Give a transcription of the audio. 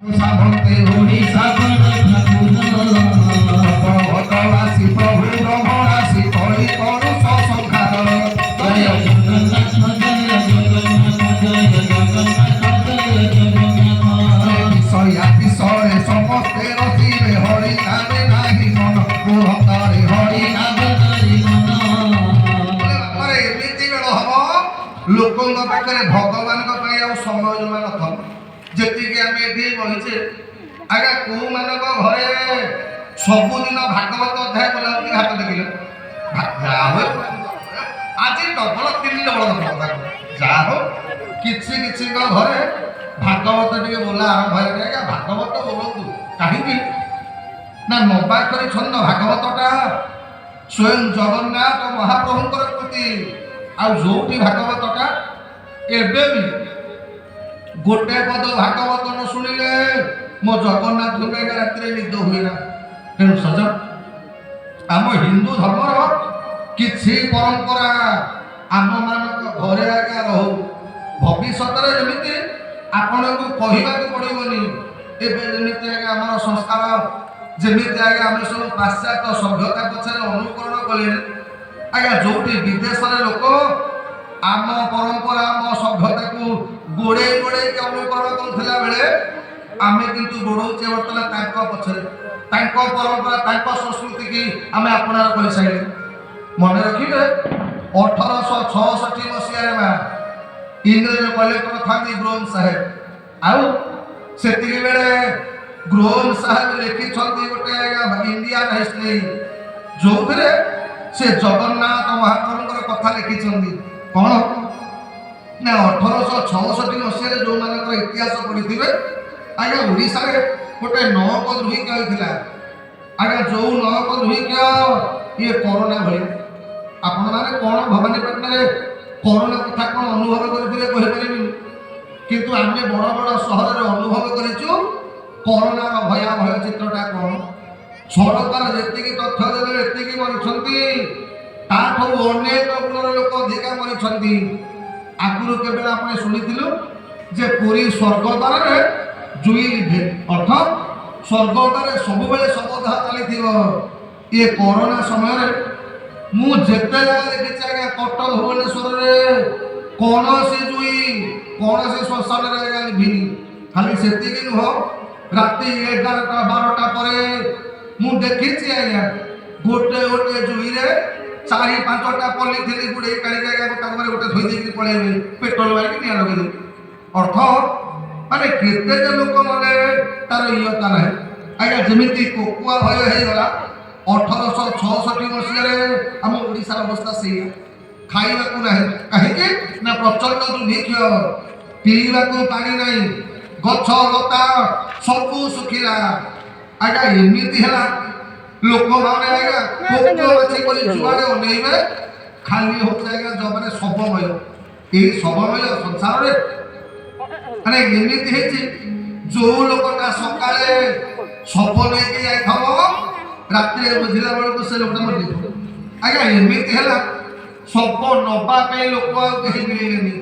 ସାମନ୍ତେ ଓଡ଼ିଶା ବଡ଼ ଠାକୁର। ଭଗବାସୀ ପ୍ରଭୁ ବ୍ରହ୍ମରାଶି କଳି କଳୁଷ ସଂହାର। ଜୟ ଜଗନ୍ନାଥ, ଜୟ ଜଗନ୍ନାଥ, ଜୟ ଜଗନ୍ନାଥ, ଜୟ ଜଗନ୍ନାଥ। ବିଷୟା ବିଷୟରେ ସମସ୍ତେ ରସିବେ, ହରି ନାମେ ନାହିଁ ମନ କୁହନ୍ତରେ ହରି ନାମ। ନାମ କରି ମନ। ବାପାରେ, ଏମିତି ବେଳ ହବ, ଲୋକଙ୍କ ପାଖରେ ଭଗବାନଙ୍କ ପାଇଁ ଆଉ ସମୟ ଜମା ନଥିବ। ଯେତିକି ଆମେ ଏଠି ବହିଛେ ଆଜ୍ଞା, କୋଉମାନଙ୍କ ଘରେ ସବୁଦିନ ଭାଗବତ ଅଧ୍ୟାୟ ବୋଲା ହାତ ଦେଖିଲେ। ଯାହା ହଉ, ଆଜି ଡବଲ ତିନି ଡବଲ କଥା। ଯାହା ହଉ, କିଛି କିଛିଙ୍କ ଘରେ ଭାଗବତ ଟିକେ ବୋଲା ଆରମ୍ଭ ହେଲାଣି। ଆଜ୍ଞା, ଭାଗବତ ବୋଲନ୍ତୁ। କାହିଁକି ନା ନବାକ୍ଷରୀ ଛନ୍ଦ ଭାଗବତଟା ସ୍ୱୟଂ ଜଗନ୍ନାଥ ମହାପ୍ରଭୁଙ୍କର କୃତି। ଆଉ ଯୋଉଠି ଭାଗବତଟା, ଏବେ ବି ଗୋଟେ ପଦ ଭାଗବତ ନ ଶୁଣିଲେ ମୋ ଜଗନ୍ନାଥଙ୍କୁ ଆଜ୍ଞା ରାତିରେ ନିଦ ହୁଏ ନା। ତେଣୁ ସଜ ଆମ ହିନ୍ଦୁ ଧର୍ମର କିଛି ପରମ୍ପରା ଆମମାନଙ୍କ ଘରେ ଆଜ୍ଞା ରହୁ। ଭବିଷ୍ୟତରେ ଯେମିତି ଆପଣଙ୍କୁ କହିବାକୁ ପଡ଼ିବନି। ଏବେ ଯେମିତି ଆଜ୍ଞା ଆମର ସଂସ୍କାର, ଯେମିତି ଆଜ୍ଞା ଆମେ ସବୁ ପାଶ୍ଚାତ୍ୟ ସଭ୍ୟତା ପଛରେ ଅନୁକରଣ କଲେଣି ଆଜ୍ଞା, ଯୋଉଠି ବିଦେଶରେ ଲୋକ ଆମ ପରମ୍ପରା, ଆମ ସଭ୍ୟତାକୁ ଗୋଡ଼େଇ ଗୋଡ଼େଇକି ଅନୁକରଣ କରୁଥିଲା ବେଳେ, ଆମେ କିନ୍ତୁ ଗୋଡ଼ଉଛେ ବର୍ତ୍ତମାନ ତାଙ୍କ ପଛରେ। ତାଙ୍କ ପରମ୍ପରା, ତାଙ୍କ ସଂସ୍କୃତିକି ଆମେ ଆପଣାର କରିସାରିଲେ। ମନେ ରଖିବେ, 1866 ମସିହାରେ ମା ଇଂରେଜ କଲେକ୍ଟର ଥାନ୍ତି ଗ୍ରୋମ ସାହେବ। ଆଉ ସେତିକି ବେଳେ ଗ୍ରୋମ ସାହେବ ଲେଖିଛନ୍ତି ଗୋଟେ ଆଜ୍ଞା ଇଣ୍ଡିଆନ ହିଷ୍ଟ୍ରି, ଯୋଉଥିରେ ସେ ଜଗନ୍ନାଥ ମହାପ୍ରଭୁଙ୍କର କଥା ଲେଖିଛନ୍ତି। କ'ଣ ନା 1866 ମସିହାରେ ଯୋଉମାନଙ୍କର ଇତିହାସ ପଢ଼ିଥିବେ ଆଜ୍ଞା, ଓଡ଼ିଶାରେ ଗୋଟେ ନଅକ ଦୁର୍ଭିକ୍ଷ ହେଇଥିଲା ଆଜ୍ଞା। ଯୋଉ ନଅକ ଦୁର୍ଭିକ୍ଷ ଇଏ କରୋନା ଭଳି। ଆପଣମାନେ କ'ଣ ଭବାନୀପାଟଣାରେ କରୋନା କଥା କ'ଣ ଅନୁଭବ କରିଥିବେ କହିପାରିବିନି, କିନ୍ତୁ ଆମେ ବଡ଼ ବଡ଼ ସହରରେ ଅନୁଭବ କରିଛୁ କରୋନାର ଭୟାବହ ଚିତ୍ରଟା କ'ଣ। ସରକାର ଯେତିକି ତଥ୍ୟ ଦେଲେ, ଏତିକି ମରିଛନ୍ତି, ତାଠାରୁ ଅନେକ ଗୁଣର ଲୋକ ଅଧିକା ମରିଛନ୍ତି। ଆଗରୁ କେବେ ଆପଣ ଶୁଣିଥିଲୁ ଯେ ପୁରୀ ସ୍ୱର୍ଗଦ୍ୱାରରେ ଜୁଇ ଲିଭେ, ଅର୍ଥ ସ୍ୱର୍ଗଦ୍ୱାରରେ ସବୁବେଳେ ଶବଦାହ ଚାଲିଥିବ। ଇଏ କରୋନା ସମୟରେ ମୁଁ ଯେତେ ଜାଗା ଦେଖିଛି ଆଜ୍ଞା, କଟକ ଭୁବନେଶ୍ୱରରେ କୌଣସି ଜୁଇ କୌଣସି ଶ୍ମଶାନରେ ଆଜ୍ଞା ଲିଭିନି। ଖାଲି ସେତିକି ନୁହଁ, ରାତି 11ଟା 12ଟା ପରେ ମୁଁ ଦେଖିଛି ଆଜ୍ଞା, ଗୋଟେ ଗୋଟେ ଜୁଇରେ ଚାରି ପାଞ୍ଚଟା ପଲିଥିନ୍ ଗୁଡ଼େଇ କାଢ଼ିକି ଆଜ୍ଞା ଗୋଟା ପରେ ଗୋଟେ ଥୋଇ ଦେଇକି ପଳେଇବେ, ପେଟ୍ରୋଲ ମାରିକି ନିଆଁ ଲଗେଇଦେବେ। ଅର୍ଥ ମାନେ କେତେ ଯେ ଲୋକ ମଲେ ତାର ଇୟତା ନାହିଁ ଆଜ୍ଞା। ଯେମିତି କୋକୁଆ ଭୟ ହେଇଗଲା 1866 ମସିହାରେ, ଆମ ଓଡ଼ିଶାର ଅବସ୍ଥା ସେଇଆ। ଖାଇବାକୁ ନାହିଁ। କାହିଁକି ନା ପ୍ରଚଣ୍ଡ ଦୁର୍ଭିକ୍ଷ, ପିଇବାକୁ ପାଣି ନାହିଁ, ଗଛ ଲତା ସବୁ ଶୁଖିଲା ଆଜ୍ଞା। ଏମିତି ହେଲା, ଲୋକମାନେ ଆଜ୍ଞା ପୋକ ମାଛି ପରି ଯୁଆଡ଼େ ଅନେଇବେ ଖାଲି ହଉଛି ଆଜ୍ଞା ମାନେ ଶବମୟ। ଏଇ ଶବମୟ ସଂସାରରେ ମାନେ ଏମିତି ହେଇଛି, ଯୋଉ ଲୋକଟା ସକାଳେ ଶବ ନେଇକି ଯାଇଥିବ, ରାତିରେ ବୁଝିଲା ବେଳକୁ ସେ ଲୋକଟା ମରିଯାଇଥିବ ଆଜ୍ଞା। ଏମିତି ହେଲା, ଶବ ନବା ପାଇଁ ଲୋକ ଆଉ କେହି ମିଳିଲେନି।